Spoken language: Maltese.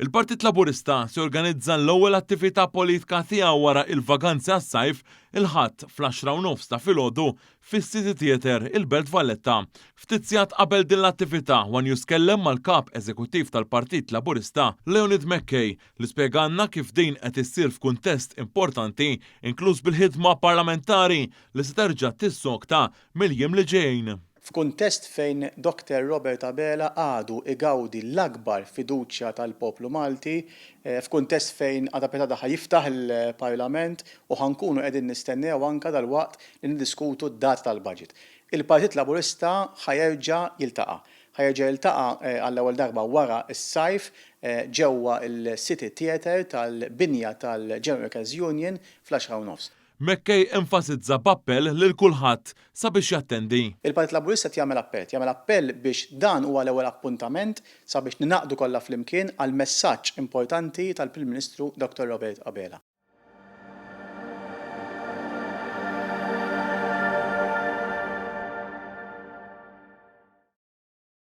Il-Partit Laburista se jorganizza l-ewwel attività politika tiegħu wara il-vaganzi għas-sajf il-Ħadd fl-10:30 ta' filgħodu fis-City Theatre, il-Belt Valletta. Ftit sigħat qabel din l-attività, One News kellem mal-Kap Eżekuttiv tal-Partit Laburista, Leonid McKay, li spjegalna kif din qed issir f'kuntest importanti, inkluż bil-ħidma parlamentari li se terġa' tissokta mill-jiem li ġejjin. F'kuntest fejn Doctor Robert Abela għadu igawdi l-akbar fiduċja tal-poplu Malti, f'kuntest fejn għada pitgħada ħa jiftaħ il-Parlament u ħa nkunu qegħdin nistennew anke dalwaqt li niddiskutu d-data tal-budget. Il-Partit Laburista ħa jerġa' jiltaqa'. Ħa jerġa' jiltaqa' għall-ewwel darba wara s-sajf ġewwa l-City Theatre tal-binja tal-General Workers Union fl-għaxra u nofs. McKay enfasizza b'appell lil kulħadd sabiex jattendi. Il-Partit Laburista qed jagħmel appell, qed jagħmel appell biex dan huwa l-ewwel appuntament sabiex ningħaqdu kollha flimkien għall-messaġġ importanti tal-Prim Ministru Dottor Robert Abela.